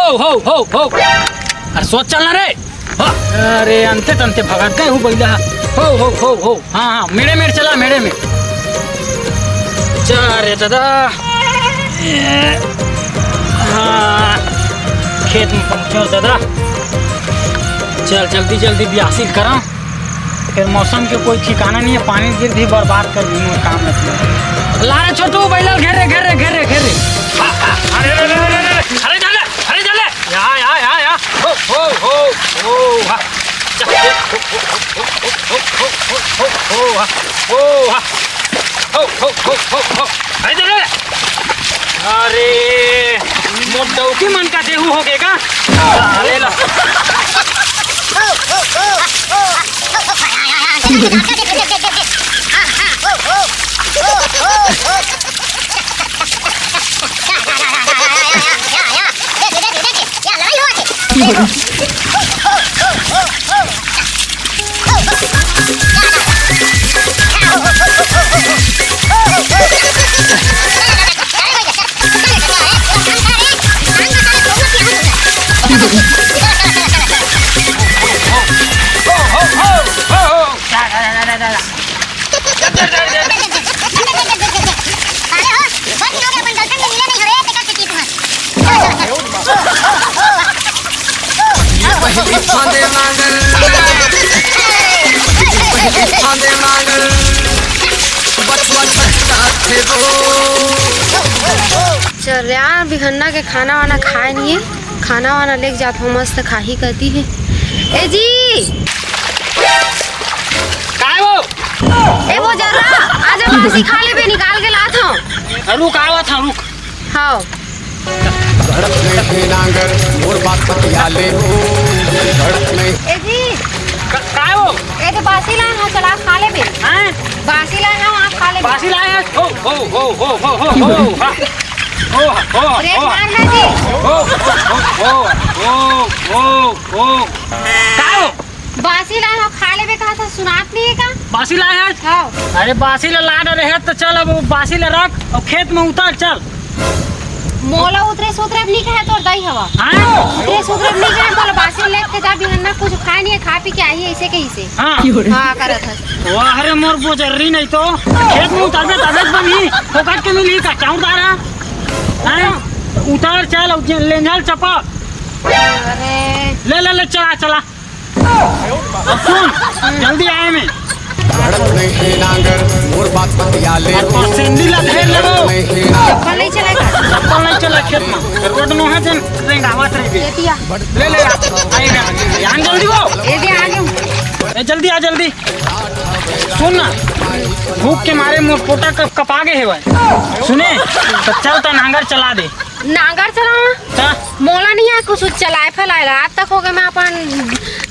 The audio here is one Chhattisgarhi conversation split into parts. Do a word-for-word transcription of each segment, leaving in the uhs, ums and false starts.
हो, हो, हो, हो। अरे सोच चलना रे। हो। अरे अंते तंते भगत गए हो बइला। हो, हो, हो, हो। हाँ, हाँ, मेड़े मेड़ चला, मेड़े मेड़। चल रे दादा। हाँ, खेत में पहुँचो दादा। चल जल्दी जल्दी बियासी करा। फिर मौसम के कोई ठिकाना नहीं है, पानी गिर भी बर्बाद कर दी मोर काम। मतलब ला रे छोटू, बैलल घेरे, घेरे, घेरे, घेरे। अरे, अरे, अरे, अरे, अरे, अरे, जा ले, अरे, जा ले। या, या, या, या। हो, हो, हो, हो, हा। जा। हो, हो, हो, हो, हा। हो, हा। हो, हो, हो, हो, हो। अरे, जा ले। अरे, मोर डौकी मन का देहू हो गए का? अरे ला। चल यार, बिहन्ना के खाना वाना खाए नहीं है, खाना वाना लेके जात हो, मस्त खाही कहती है। ए जी, काय हो? ए वो जर्रा, आजा बासी खा लेबे, निकाल के लात हो। रुक, आवत हूँ, रुक। हाँ। ए जी। क-, काय हो? ए तो बासी लाए हो, चला खा लेबे। हैं? बासी लाए हो, आप खा लेबे। बासी लाए हो? हो, हो, हो। हाँ। हो, हो, हो, ब्रेक हो। मारना जी। हो, हो, हो। काय हो? बासी लाए हो, खा लेबे कहा था, सुनात नहीं है का? बासी लाए है? हाँ। अरे बासी ला लाड रहे तो चल, अब वो बासी ला रख और खेत में उतर चल। मोला उतरे सुतरे नहीं कहे तोर दाई हवा। हाँ? उतरे सुतरे नहीं कहे, मोला बासी लेके जा, बिहन्ना कुछ खाए नहीं है, खा पी के आई ऐसे कहीं से। हाँ। हाँ, करत है। वाह रे मोर बोजर्री, नहीं तो खेत में उतरबे तबे बनी, फोकट के मिली का चाउर दारा। हैं? उतर चल, लेंझल चपक। अरे। ले, ले, ले, चला, चला। अब सुन, जल्दी आए में। झड़प नहीं है नांगर, मोर बात बतिया ले। और पाँच सैंडल ला घेर लेबो। झड़प नहीं है नांगर। चप्पल नहीं चलेगा। चप्पल नहीं चला खेत में। रोड नोहा जन रेंगावत रही बे। ए दिया। ले, ले, आ। आए में। ध्यान जल्दी हो। ए दिया, आ गया। ए, जल्दी आ, जल्दी। सुन ना, भूख के मारे मोर पोटा कप कपा गए हे भाई। सुने, तो चल त नांगर चला दे। नांगर चलावा? हाँ। मोला नहीं है कुछ चलाए फैलाए ला। आज तक हो गए मैं अपन,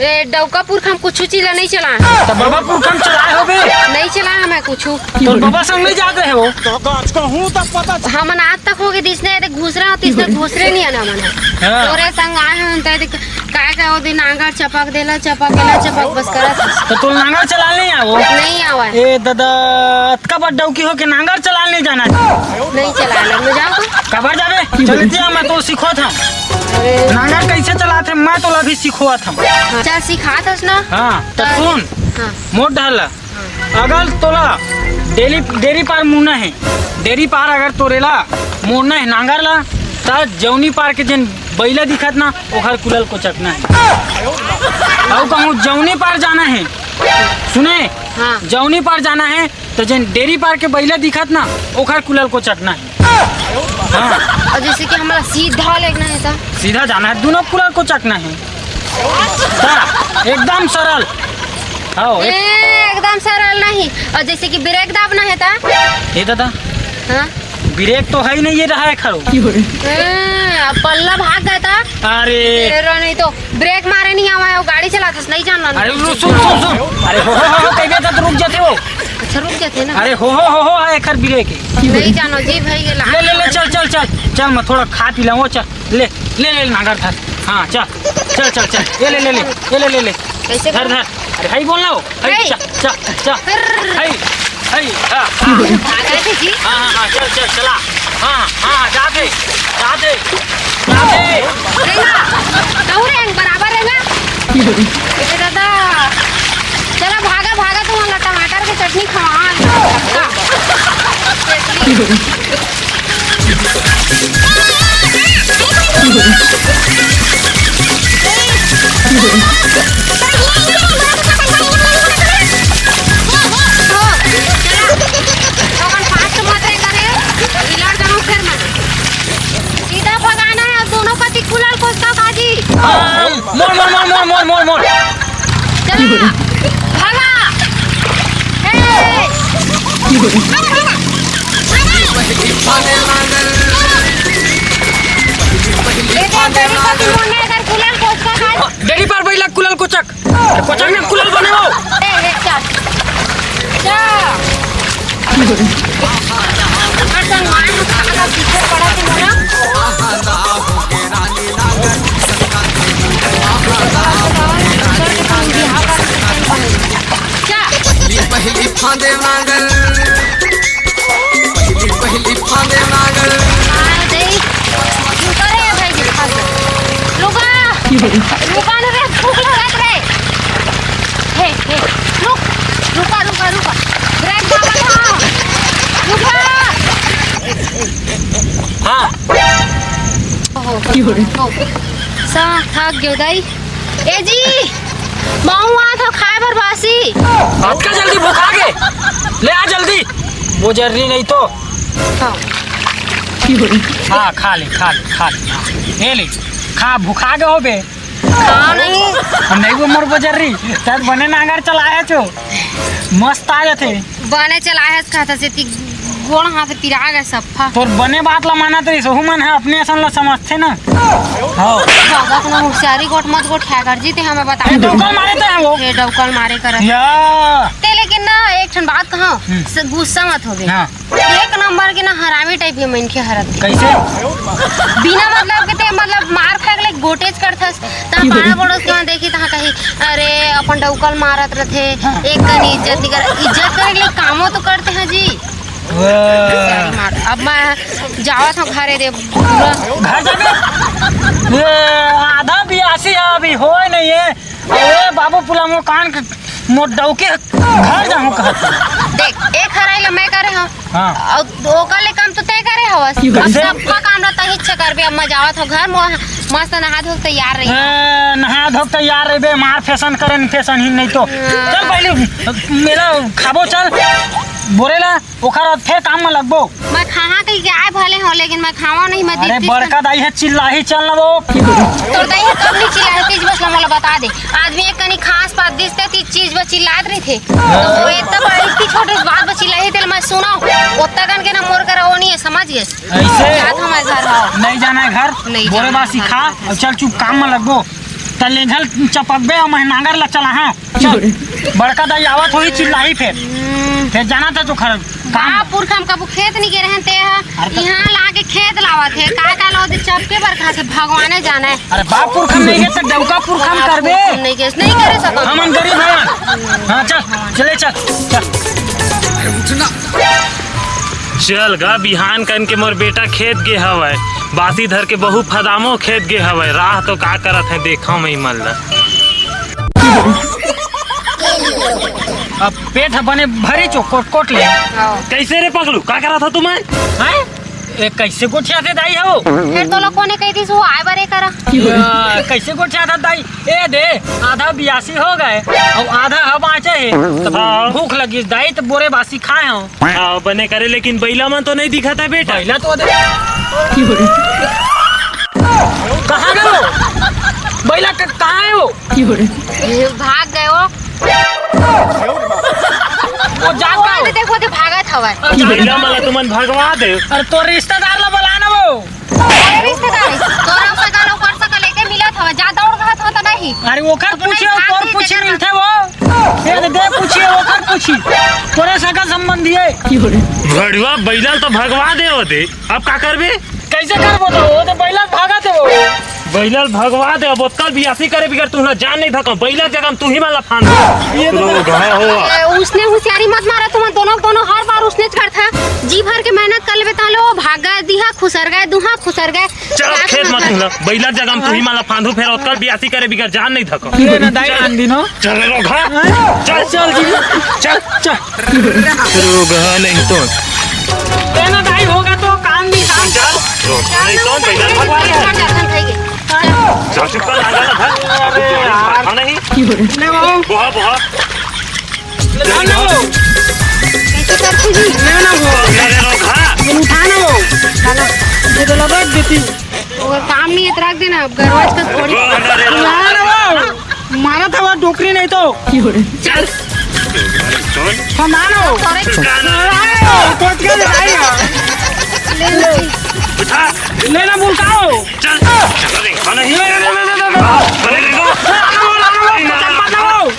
ए, डौका पुरखा में कुछ चीज ला नहीं चलाए। तो बाबा पुरखा में चलाए हो बे? नहीं चलाए मैं कुछ। तो बाबा संग नहीं जाते हो? तो आज का हूँ तब पता। हमन आज तक हो गए जिसने घुसरा हो, तिसने घुसरे नहीं आना मन। हाँ। तोरे संग आए हैं, ते देख, काय का वो दिन नांगर चपक देला, चपक देला, चपक बस करत। तो तू नांगर चला नहीं आवो? नहीं आवा। ए दादा, अतका बड़ डौकी हो के नांगर चला नहीं जाना? नहीं चला ले, मैं जाऊँ तो? काबर जाबे? चलती है, मैं तो सिखोत हूँ। अरे। नांगर कैसे चलाते, मैं तो अभी सिखोत हूँ। हाँ, चल सिखात हस ना। हाँ, तो सुन, हाँ। मोट ढाल ला। हाँ। अगर तोला डेली, डेरी पार मुड़ना है, डेरी पार अगर तोरेला मोड़ना है नांगर ला, त जौनी पार के जेन बैला दिखत ना, ओखर कुलल कोचकना है। अउ कहूँ जौनी पार जाना है, सुने, हाँ। जौनी पार जाना है, त जेन डेरी पार के बैला दिखत ना, ओखर कुलल कोचकना है। हाँ। और जैसे कि हमारा सीधा लेगना है, तो सीधा जाना है, दोनों कुलल कोचकना है। ता, एकदम सरल। हाँ, ए, एक एकदम सरल नहीं। और जैसे कि ब्रेक दाबना है, ता? ये दादा, हाँ? ब्रेक तो है ही नहीं, ये रहा है खड़ो। हाँ, अब पल्ला भाग गया था। अरे। तेरा नहीं तो ब्रेक मारे नहीं आवा है, वो गाड़ी चलाता नहीं जानना। अरे, रुक, सुन, सुन, सुन। अरे, हो, हो, हो, हो, कहीं भी तो रुक जाते हो। अच्छा, रुक जाते ना। अरे, हो, हो, हो, हो, हाँ, एक हर ब्रेक है। नहीं जानो जी भाई, ये ला। ले, ले, ले, चल, चल, चल, चल, मैं थोड़ा खा पी लाऊं, चल, ले, ले, ले, नांगर धर। हाँ, चल, चल, चल, चल, ये ले, ले, ले, ये ले, ले, ले। कैसे धर, करूँ? धर। अरे, हाय बोल रहा हो। हाय, हाय। चल, चल, चल। फिर। हाय, हाय, हाँ, हाँ। आ गए थे जी। हाँ, हाँ, हाँ, चल, चल, चला। हाँ, हाँ, जाते, जाते। रेंगा, कहूँ रेंग, बराबर रेंगा। ए दादा, चला भागा, भागा, तुमन ला टमाटर के चटनी खवाहूँ, पक्का। अपन fast मत रे करे, बिलाड़ जाऊँ फिर मैं। सीधा भगाना है, अब दोनों कति कुलल कोचका भाजी। मोर, मोर, मोर। चला, भागा। ए! ए, दे, दे, दे, दे, दे, दे, कुलल कोचका भाजी। डेरी पर बैला कुलल कोचक। कोचक ने कुलल बने हो। ए, ए, चल। जा। असन मार उठा के पीछे पड़ा के मरा। जा। पहली पहली फांदे नांगल, पहली पहली फांदे नांगल। आ, दे। रुका रे भाई जी, रुका। रुका। रुका ना रे, भूख लगत रे। हे, हे, रुक, रुका, रुका, रुका। ब्रेक दबा, हाँ। रुका। हाँ। ओहो, हो। सा, थक गयो दाई। ए जी, माऊ आ था खाए बर बासी। अतका जल्दी भुखा गे? ले आ जल्दी। बोजर्री नहीं तो। हाँ। हाँ, खा ले, खा ले, खा ले। हाँ। ये ले, खा, भुखा गे होबे। खाओ नहीं। हम नहीं वो मोर बजर्री, तब बने नांगर चलाए छो। मस्त आ जाथे। बने चलाए हस कहत हस, एती गोड़ हाथ पिरा गे सफ्फा। तोर बने बात ला मानत रहिस, ओहू मन ह अपने असन ला समझथे ना। हाँ। ज्यादा अपना होशियारी गोठ मत गोठिया कर जी, ते हमें बता। अरे डौकल मारे तो है वो। ये डौकल मारे कर। या। ते लेकिन ना, एक ठन बात कहा, हम्म। स-, गुस्सा मत होबे। हाँ। एक नंबर के ना हरामी टाइप के मनखे हरत। कैसे? बिना मतलब के ते मतलब मार खाए के ले गोटेज करथस। त पाड़ा पड़ोस के वहाँ देखी तहाँ कही, "अरे अपन डौकल मारत रथे, हाँ। एक कनी इज्जत नहीं कर।" इज्जत करे के लिए कामो तो करते हैं जी। वाह। सही मार। अब मैं जावत हूँ घरे दे। घर जाबे? ये आधा बियासी है, अभी होए नहीं है। अरे बाबू पुला मोर कान के, मोर डौके घर जाहूँ कहत। देख, एक हराई ला मैं करे हूँ। हाँ। अउ ओकर ले कम तो तय करे हवस। अब कैसे? सबका काम रहता ही इच्छा करबे। अब मैं जावत हूँ घर, मो-, मस्त नहा धो के तैयार रही। ए, नहा धो के तैयार रहिबे, मार फैशन करे न फैशन ही नहीं तो। हाँ। चल पहले मेला खाबो, चल बोरे ला। ओखर बाद फेर काम में लगबो। मैं खाहा कही के आए भले हो, लेकिन मैं खावा नहीं, मैं अरे दीदी बड़का दाई है, चिल्लाही चल ना वो। तोर दाई है, कब नहीं चिल्लाही, तीज बस ला मोला बता दे। आदमी एक कनी खास बात दिसते, तीज चीज बस चिल्लात रही थे। तो वो इतना बड़ा, इतनी छोटी बात बस चिल्लाही थे, मैं सुना। ओत्ता कन के ना मोर करा वो नहीं है, समझ गए? ऐसे? जात हूँ मैं घर, हाँ। नहीं जाना है घर? नहीं बोरे जाना बासी है खा घर। और चल चुप काम में लगबो। त लेझल चपकबे और मैं नांगर ला चला, हाँ। चल, बड़का दाई आवत होही, चिल्लाही फेर। हम्म। फेर जाना था तो खर-, काम। बाप पुरखा हम कबू खेत नहीं गे रहन, ते ह अरे तो इहाँ ला के खेत लावत हे। का का लो दे चपके बर खा से, भगवाने जाने। अरे बाप पुरखा नहीं गे तो डौका पुरखा हम करबे। नहीं गे, नहीं करे सकब। हमन गरीब हवन। हाँ, चल, चले चल, चल। अरे उठना। चल गा, बिहान कन के मोर बेटा खेत गे हवय, बासी धर के बहू फदामो खेत गे हवय, राह तो का करत हे देखव मैं मन ल। अब पेट ह बने भरी चो कोट कोट ले। हाँ। कैसे रे पगलू, का करत हो तुम? हैं? ए, कैसे गोठियाथे दाई हो? फेर तोला कोने कहि दिस वो आए बर ए करा? या, कैसे गोठियाथा दाई? ए दे, आधा बियासी हो गए, अब आधा ह बाँचे हे। त हाँ। भूख लगिस दाई, त बोरे बासी खाए हो। हाँ, बने करे, लेकिन बैला मन तो नहीं दिखत हे बेटा। बैला तो दे। कहाँ गए हो? बैला क-, कहाँ है वो? ये भाग गए वो। वो जात का वो हो? देखो, दे भागत हवय। बैला मन ला तुमन भगवा दे। अरे तोर रिश्तेदार ला बुला ना वो। अरे रिश्तेदार, तोरा सकल ओकर सकल एके मिलत हवय, जा दौड़ रहत हो त नहीं। अरे ओकर अपन पूछिए, खात तोर पीते पूछी कर मिलथे वो। ए दे, दे पूछिए, ओकर पूछी। तोरे सकल संबंधी है। भड़ुआ बैला ल तो भगवा दे हो दे, अब का करबे? कैसे करबो तो? वो तो बैला भागत हे वो। बैला ल भगवा दे, अब ओतका बियासी करे बिगर तू ना जान नहीं धका, बैला जगह तू ही मन ला फांद। ये तो लोग हाँ हो। ए, उसने होशियारी मत मारा, तुम दोनों, दोनों हर बार उसने करथा। जी भर के मेहनत कर लेबे, ताले वो भागा दिहा, खुसर गए, दुहा खुसर गए। चल खेत म तुहला, बइला जगह म तुही माला फांदू फेर ओतका बियासी करे बिगर जान नहीं थको। ले ना दाई, आन दिनो। चल रे रोगहा। चल, चल जी। चल, चल। रोगहा नहीं तो। ले ना दाई, होगा तो काम नहीं, काम। चल, रोगहा नहीं तो, बइला भगवा रहे हैं। चल, चुप कर, आंगन में धर। अरे यार। हाँ नहीं। ले वो। बहुत, बहुत। ले ना वो। कैसे करती जी? ले ना वो। अरे रोगहा। ये उठा ना वो। चलो। ये तो लपेट देती। वो काम नहीं है, तो रख देना, अब गरवाज का थोड़ी। रोगहा, अरे रोगहा। ना, ना वो। मारा था वो डोकरी नहीं तो। चल। सुन। हम ना ना वो। सुन। ना ना वो। कोई क्या नहीं भाई। ले लो। उठा। ले ना बोल का हो। चल। चल रे, खाना ही। ले, ले, ले, ले, ले, ले। बने रे, ना ना वो, ना ना वो।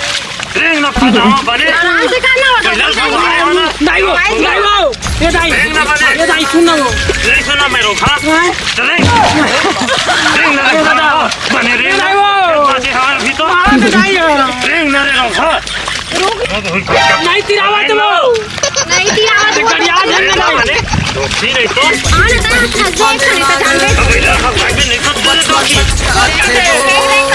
रेंग ना फटाओ, बने। आराम से करना होता है। पहले तो आया ना। दाई वो, दाई वो। ये दाई। रेंग ना बने। ये दाई, सुन ना वो। नहीं सुना मैं रोगहा। हाँ? चले। रेंग ना रे, बने रे। ये दाई वो। बाजी हाँ, अभी तो। हाँ, तो दाई हो। रेंग ना रे रोगहा। नहीं तिरावा तुम। नहीं तिरावा तुम। गड़िया झंडा नहीं। डोकरी नहीं तो। हाँ ना, तो खस दे, खड़ी तो जान दे। अबे यार, हम भाई भी नहीं तो बोले डोकरी।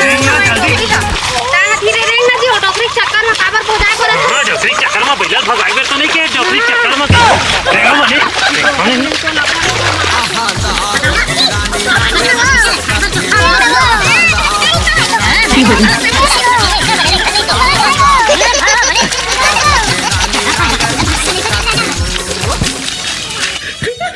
रेंग ना जल्दी। ताना धीरे रेंग ना जी, हो डोकरी चक्कर में काबर को जाए बोले। हाँ, डोकरी चक्कर में बैला भगाई बेर तो नहीं किया, डोकरी चक्कर में तो। रेंग ना बने।